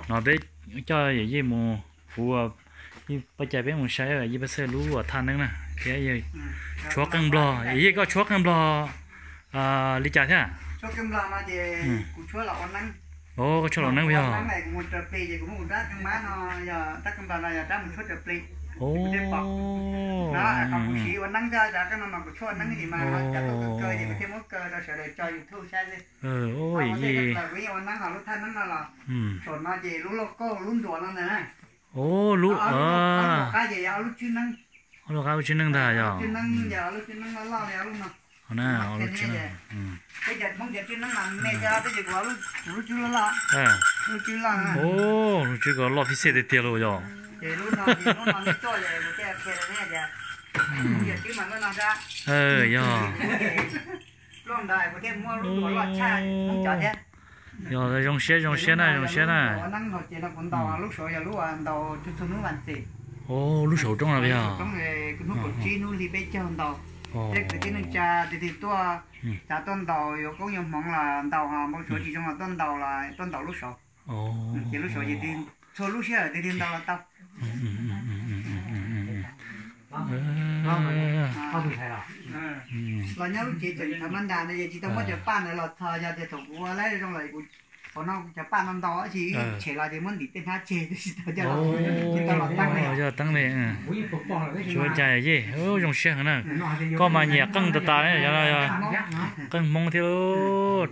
No peb coj yawm yij mus, kuv, paj cai peb mus saib yij Paj Xwb lub thaj neeb na, thiab tshuab qeej nplog. Yawm yij koj tshuab qeej nplog li cas thiab? Koj tshuab los neeb yog? Yawm yij, lub qab lub tswb neej ntag yog? Lub tswb ko loj fij xej tiag tiag los yog? Yog. Yog zoo siab zoo siab na, zoo siab na. Lub saum roob no yog? Tuaj ntaus yuav koob yuav hmoov los ntaus, npau suav tsis zoo los tuaj ntaus, tuaj ntaus lub saum. Ces lub saum ces txhua lub sij hawm tiag tiag ntaus los tau. Los nyob lub tsev tseem thaum ma ntas no ces tsis tau muab cov paj ntawd los txhos, yog tias thaum kuv ua laib zoo lawm kuv, qhov no cov paj no ntau tsis tshem los ces muab ntim tej hnab tseg tsis tau coj los, tsis tau los teeb li. Yog teeb li. Tsis ua cas yej, zoo siab heev na. Koj mas nyiam qeej tas tas, qeej Hmoob thiab,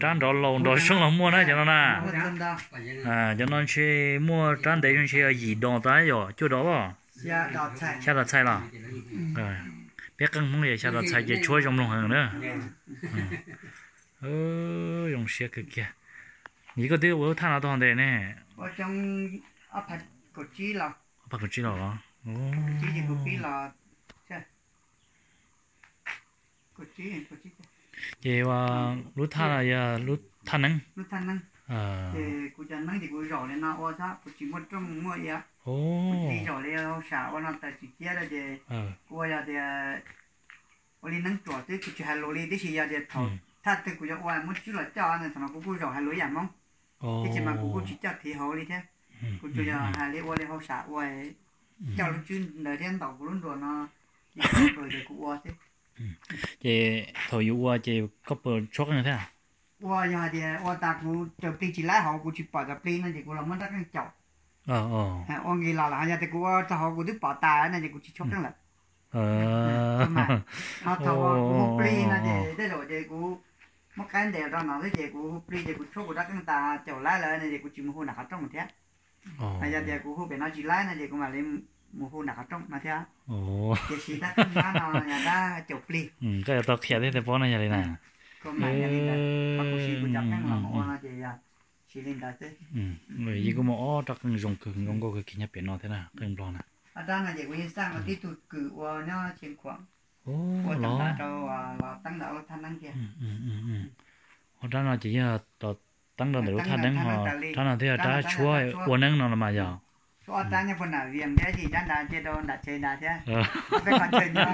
rab nrov laus nrov zoo los muaj na cov no na. Cov no ntshe muaj rab ntev ntshe yim dos tas yom, cuaj dos, xya dos txhais los. Peb qeej Hmoob yog xya dos txhais ces tshuab zoo mloog heev na. Zoo siab kawg kiag. Yij, koj twb ua lub thaj no tau ntev ne? Ob phav kaum tsib los. Ces lub thaj no yog lub thaj neeb. Ces kuv cov neeb ces kuv zaum li no ua xwb, kuv tsis muaj rooj muaj ia. Kuv cia li zaum li hauj sam ua no taws tsis ciab rau ces kuv ua yog tias ua li neeb ruam xwb, kuv tsis hais lus li, tiam sis yog tias thaum thaj twg kuv yuav ua muab tswb los coj no, thaum no kuv kuj zaum hais lus ib yam Hmoob. Tiam sis mas kuv kuj tsis coj thim hauv li thiab, kuv tsuas yog hais li ua li hauj sam ua, coj lub tswb ntawd thiab ntaus kuv lub nruas no, ces kuv ua xwb. Ces thaum yus ua ces koj puas tshuab qeej thiab? Ua yog hais tias ua tas kuv raws plig tsis laib hauv, kuv tsis pom cov plig no ces kuv los muab rab qeej caum. Ua nqis los lawm, yog tias kuv ua txog hauv kuv twb pom tas no ces kuv tsis tshuab qeej lawm. Ho thaum kuv hu plig no ces tej zaum ces kuv muab qaib ntes rau no xwb ces kuv hu plig ces kuv tshuab kuv rab qeej tas caum laib lawm no ces kuv tsis mus hu nram qhov rooj thiab. Yog tias kuv hu pem no tsis laib no ces kuv mam li mus hu nram qhov rooj no thiab. Tiam sis rab qeej no yog rab caum plig. Koj yuav tau qhia thiab tias paub no yog li na. Kuv mam li ntawd, kuv siv kuv cov qeej los mus ua no ces yog siv li ntawd xwb. Yij kuj muaj ob rab qeej zoo kawg, zoo nkauj kawg kiag nyob pem no thiab na, qeej nplog na. Ob rab no ces kuv yeej xaj ua tib tug kws ua nyob Tsheej Khuam, ua cov ntawd rau los teeb ntawm lub thaj neeb kiag. Ob rab no ces yog los teeb rau ntawm lub thaj neeb, ho rab no thiaj yog rab tshuab ua neeb no los mas yog. Tshuab ob rab nyob puag nram Vias thiab, tsis rab nrad cia rau nram tsev nrad thiab. Peb qhov chaw nyob,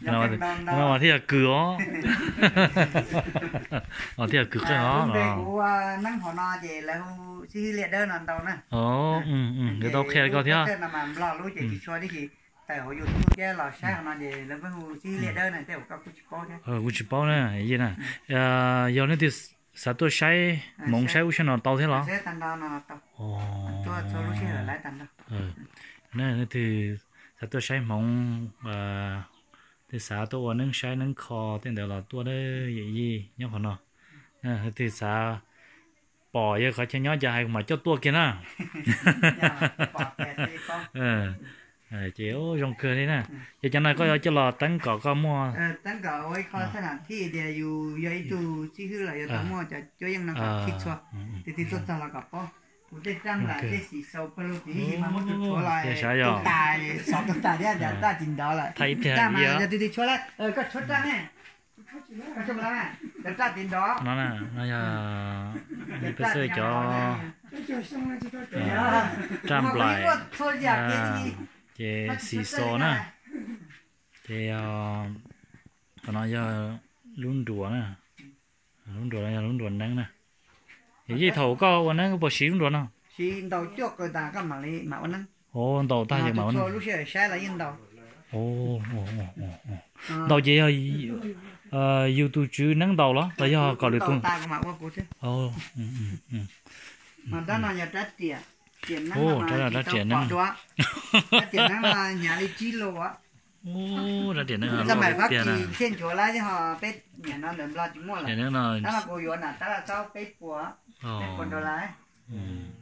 nyob peb ntau ntau no mas thiaj yog kws os. Thiaj yog kws qeej os. Lub npe kuv ua neeb hauv no ces lawv hu Xib Hwb Liaj Dawb no ntau na. Yuav tau qhia koj thiab. Tej no mas Nplog lub ces tsis tshua tib si, tawm hauv YouTube thiab los saib hauv no ces lawv pheej hu Xib Hwb Liaj Dawb na, tej zaum koj kuj tsis paub thiab. Kuv tsis paub na, yij na. Yog leej twg xav tuaj saib hmoov saib ub saib no tau thiab los? Leej twg xav tuaj saib hmoov, twg xav tuaj ua neeb saib neeb kho tej ntawd los tuaj, yij nyob qhov no. Leej twg xav pom yawg qhov chaw nyob ces hais kuv mam coj tuaj kiag na. Ces zoo kawg li na. Ces cov no koj yuav coj los teeb kom koj muaj, teeb kom ua ib qho thaj nam thij tias yus yog ib tug xib hwb los yuav tau muaj cov cuab yeej no kom thij txhua, tus twg tuaj txog los kom paub. Kuv tej raj nplam tej xim xaus pawg lug tim ib mas muab tus tshuav los tus tas, xov tus tas thiab, cov raj tsis nrov lawm. Raj mas yog tus twg tshuav lawm, koj tshuav raj ne, koj tshuav lawm, cov raj tsis nrov. No yog peb xwb cov raj nplaim, ces xim xos na, ces qhov no yog lub nruas na, lub nruas no yog lub nruas neeb na. Yij, thaum koj ua neeb koj puas siv lub nruas no? Ntaus cuaj qws tas koj mam li mam ua neeb. Ntaus tag ces mam ua neeb. Lub sij hawm saib los yeej ntaus. Ntaus ces yog yus tus tswv neeb ntaus los los yog kom lwm tus? Mas rab no yog rab riam, riam neeb no rab riam neeb. Rab riam neeb no hnyav li tsib lus. Rab riam neeb, Fab Kis thiaj nchuav lawm, ho peb niam no ntawm Nplog tsis muaj lawm. Rab no kuv yuav na, rab no txob peb puas, peb puas dollar.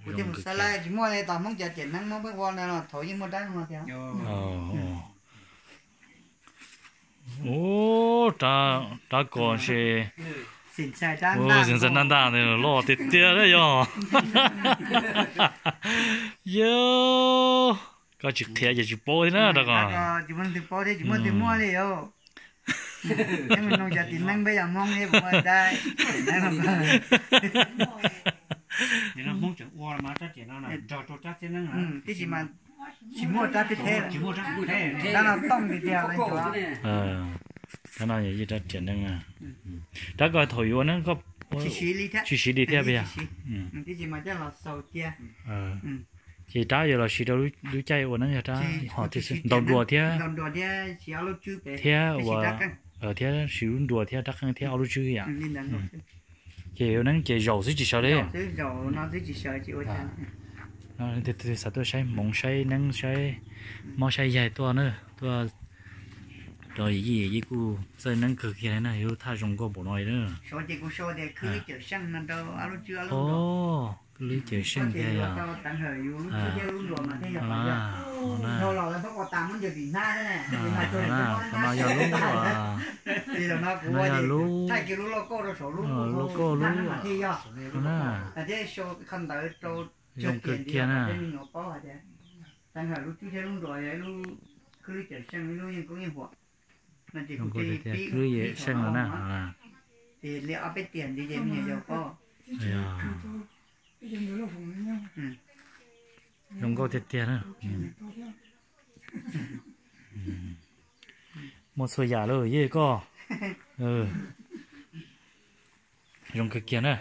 Kuv thiaj mus xav lawm, tsis muaj li, tos Hmoob cov riam neeb Hmoob pheej ua no los thaum yeej muaj rab no thiab. Ub, rab ko ntshe xim ntxhais ntaj ntaj ntag, loj tiag tiag yog. Yog koj tsis qhia ces tsis paub thiab na rab ko. Tsis muaj leej twg paub thiab, tsis muaj leej twg muaj li os. Peb mus noog cov txiv neeb peb yog Hmoob thiab kuv muaj rab. Tib si mas tsis muaj rab peb thiab, rab no tooj tiag tiag. Rab no yog ib rab riam neeb. Rab ko thaum yuav neeb koj tsis siv li thiab, tsis siv li thiab, tib si mas coj los xaus cia. Ces rab yuav los siv rau lub caij ua neeb yog rab ho ntaus dua thiab, thiab ua, thiab siv lub nruas thiab rab qeej thiab ob lub tswb yom. Ces ua neeb ces zaum xwb tsis sawv li. Leej twg xav tuaj saib hmoov saib neeb saib mob saib yaig tuaj na, tuaj rau yij, yij kuj txawj neeb kawg kiag li na, yus lub thaj zoo nkauj npaum no li na. Lub cawm seej tiag yog. Qhov no yog lub, lub kauj lub na, zoo kawg kiag na. Zoo kawg tiag tiag, kwv yeej seej no na. Zoo nkauj tiag tiag na. Muaj txhua yam lawm yej koj. Zoo kawg kiag na.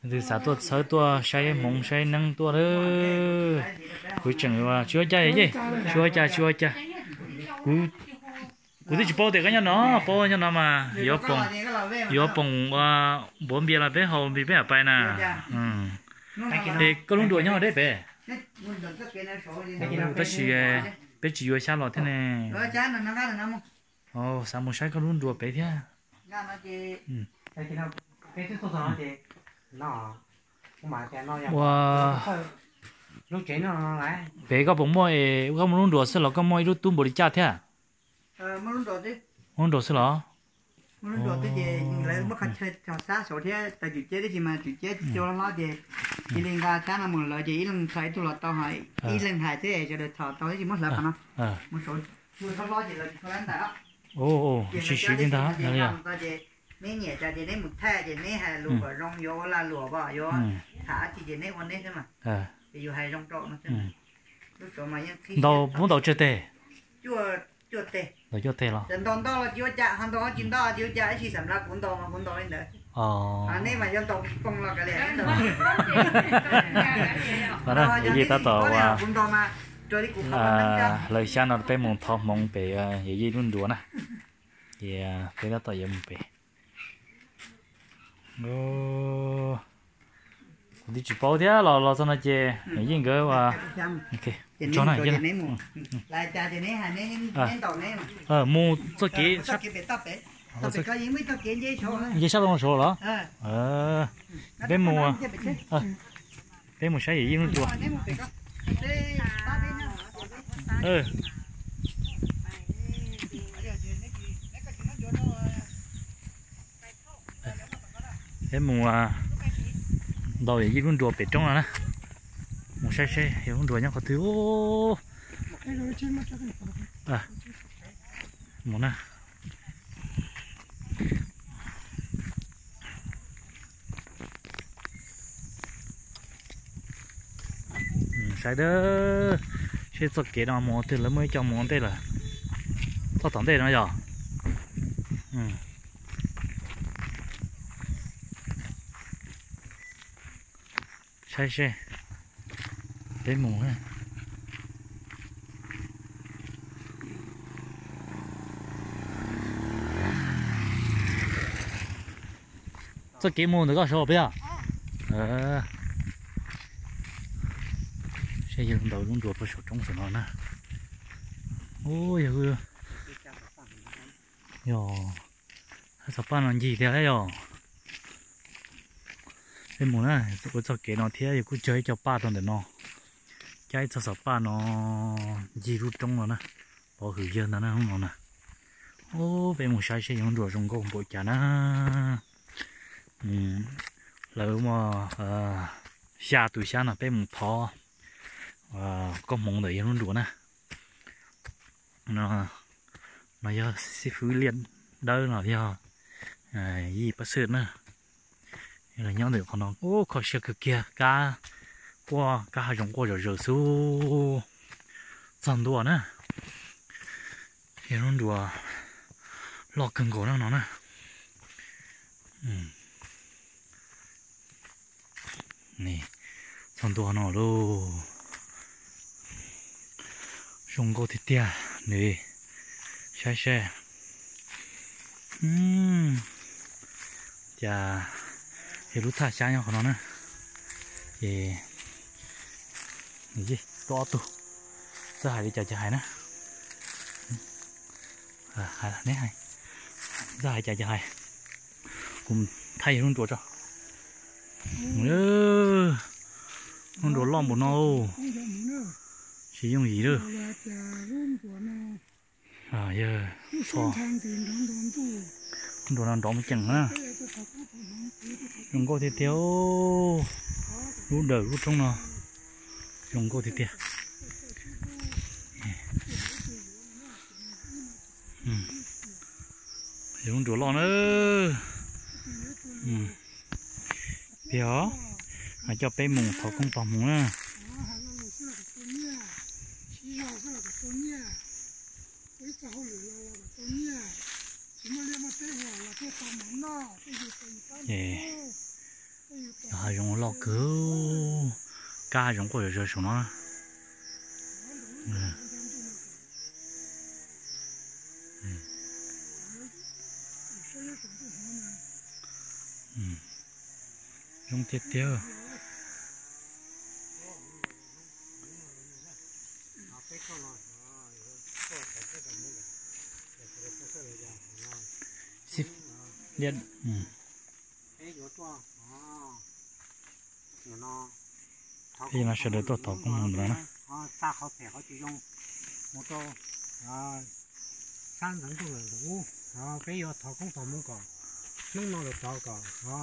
Leej twg xav tuaj txhawb tuaj saib hmoov saib neeb tuaj na. Kuv tseem tsis ua cas yej, tsis ua cas tsis ua cas. Kuv, kuv twb tsis paub tias koj nyob no, paub nyob no mas yuav, yuav poom ua npuav npias los peb haus npias peb mam pais na. Es koj lub nruas nyob deb pem. Tab sis peb tsis yuav xyab los thiab ne. Xav mus saib koj lub nruas pem thiab. Ua pem koj puas muaj es koj muaj lub nruas xwb los koj muaj ib lub tub npaum li cas thiab? Muaj lub nruas xwb los? Ib leeg nqa xyab no mus lawv ces ib leeg txhos ib tug los tau, ib leeg hais thiab sawv daws txhos tau thiab tsis muab hlawv qhov no. Mus saud, mus txhob hlob ces lawv tsis tshua lab ntais. Ces tsis siv li ntag. Ces neb nyiam cas ces neb mus thaij ces neb hais lus kom zoo, yuav ua lag luam pom yuav tham dab tsi ces neb ua neb xwb mas. Ces yus hais zoo rau no xwb. Lub suav mas yeej qhib, ntaus puv ntaus tsawg teg? Cuaj teg. Ntaus cuaj teg los? Ntaus ntau los tsis ua cas, ho ntaus tsis ntau tsis ua cas, tab sis xam lav kuv ntaus mas kuv ntaus li ntawd. Neb mas yuav ntaus poo los kav liam. Yawm yij tab tom ua, hlawv xyab no peb mus thov hmoov pem yawm yij lub nruas na. Ces peb tab tom yuav mus pem. Kuv twb tsis paub thiab, los los txog no ces yawm yij nkawd ua, tso na. Mus txoj kev, nce sab loo saud los? Peb mus, peb mus saib yawm yij lub nruas. Peb mus ntaus yawm yij lub nruas pem roob no na. Mus saib seb yawm lub nruas nyob qhov twg. Mus na. Saib, seb txoj kev no mus ua twg, lawv muaj ib co mus ua ntej lawm. Txoj tom ntej no yog. Saib seb. Peb mus na. Txoj kev mus ntawm koj saud peb yog. Saib yawg ntaus lub nruas puag saum roob saum no na. Ub, yog, yog, xov paj no ncig tiag yog. Peb mus na, ua txoj kev no thiab yog kuj cog ib co paj rau ntawm no, cab ib txoj xov paj no ncig lub roob no na, pov hwm yawg ntag na hnub no na. Ub, peb mus saib seb yawg lub nruas zoo nkauj npaum cas na. Lawv muaj xya tus xyab no peb mus thov koob hmoov ntawm yawg lub nruas na. No yog xib fwb Liaj Dawb no yog yij pab xwb na. Los nyob ntawm qhov no, ub, kho siab kawg kiag, kab quaj, kab hav zoov quaj zom zaws xwb. Txog ntua na, yawg lub nruas loj kawg nkaus na no na. Txog ntua no lauj. Zoo nkauj tiag tiag nws. Saib seb. Cas yog lub thaj xyab nyob qhov no na. Ces tuaj ob tug, txawj hais li cas ces hais na. Neb hais, txawj hais cas ces hais. Kuv thaij yawg lub nruas tso. Lub nruas loj npaum no, tsis yooj yim lawm. Yawg, lub nruas no nrov mus ceem na. Zoo nkauj tiag tiag. Lub dawm lub roob no zoo nkauj tiag tiag. Lub nruas loj na. Peb os, coj peb mus thov koob tog hmoov na. Hav zoov loj kawg, kab hav zoov quaj zom zaws saum no. Zoo tiag tiag. Peb no sawv daws tuaj thov koob hmoov ntawm no na. Peb yuav thov koob thov hmoov kom hnub no lawm tod kom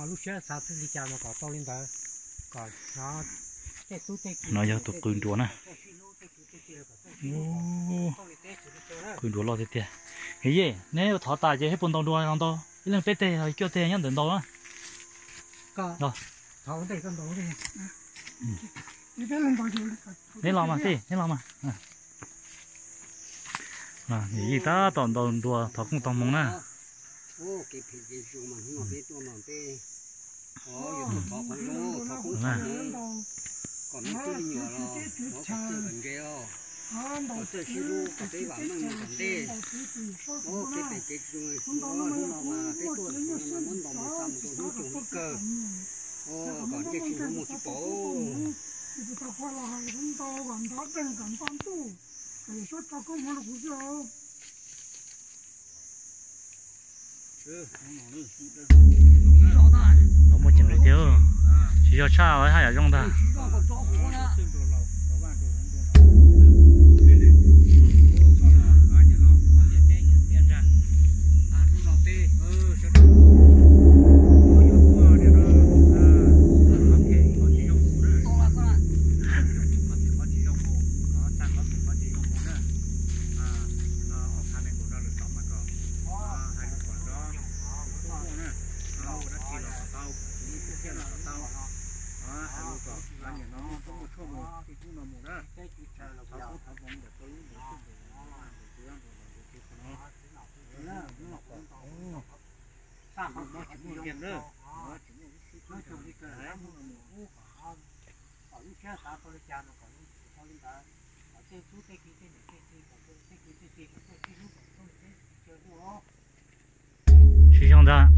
lub siab xav txij li cas mas kom tau li ntawd, kom tej tub tej ki no yog tus qw nruas na. Qw nruas loj tiag tiag. Yej, neb yuav thov tas ces peb puas ntaus nruas los ntaus, ib leeg peb teg, cuaj teg nyob ntawm ntaus na. Neb los mas tij, neb los mas. Yij tab tom ntaus nruas thov koob thov hmoov na. Muaj ceem li tiag, tsis yog tshaj haj yam zoo ntag. Tsis zoo ntag.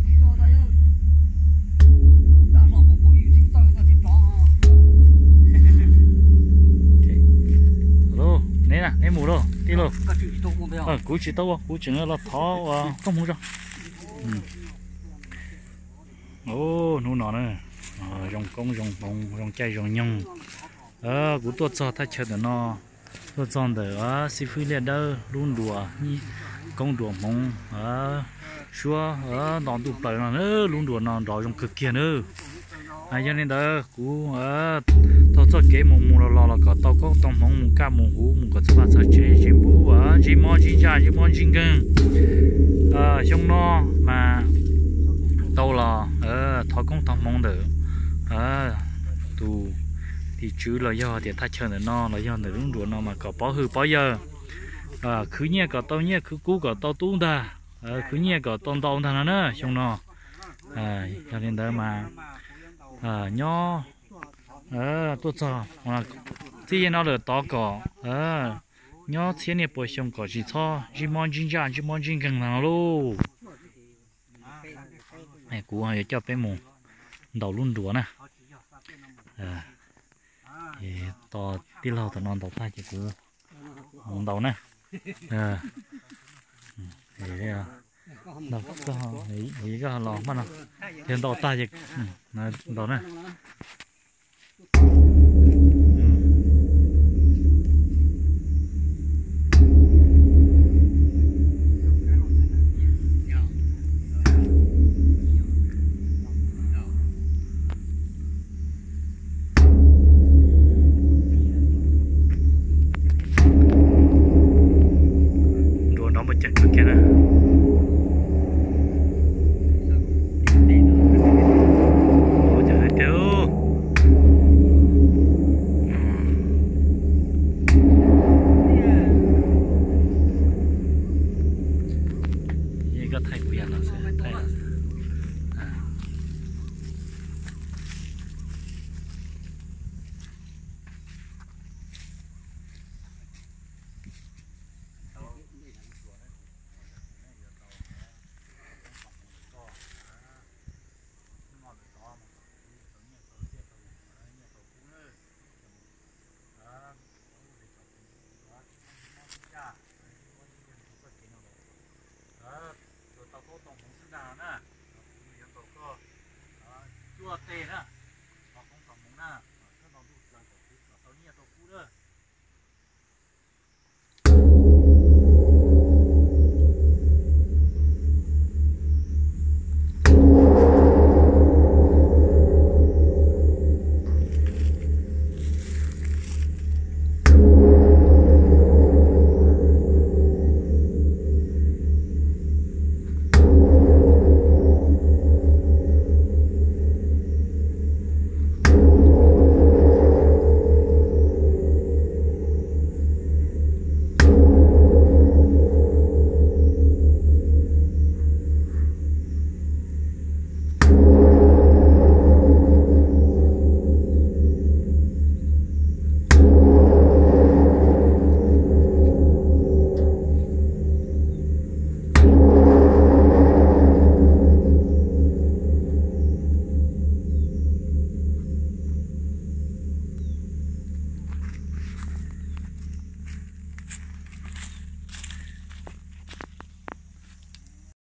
Neb na, neb mus lauj tij lauj. Kuv tsis tau ua, kuv tseem los thov ua koob hmoov zog. Hnub no na, zoo koob zoo hmoov zoo caij zoo nyoog, kuv tuaj txog thaj chaw ntawm no, tuaj txog ntawm xib fwb Liaj Dawb lub nruas, koob nruas hmoov, suab nto ntuj plaws no, lub nruas no nrov zoo kawg kiag nawb. Yog li ntawd kuv taug txoj kev mus mus los los los kom tau koob tau hmoov mus kaj mus huv mus kom txog vaj txog tsev tsis npub, ntsib mob ntsib ntsaj ntsib mob ntsib nkeeg. Xyoo no mas tau los thov koob thov hmoov ntawm tus tim tswv los yog tias thaj chaw ntawm no los yog ntawm lub nruas no mas kom pov hwm pov yawg, khwv nyiaj kom tau nyiaj, khwv kub kom tau tub ntag, khwv nyiaj kom tau ntau ntag no na xyoo no. Yog li ntawd mas nyob tuaj txog txij no lawm tod kom nyob txhiab niaj pua xyoo kom tsis txhob ntsib mob ntsib ntsaj ntsib mob ntsib nkeeg ntag no lauj. Kuv yuav coj peb mus ntaus lub nruas na. Tos tij laug tom no ntaus tag ces kuv mus ntaus na. Koj los hmo no, yog ntaus tag ces ntaus na.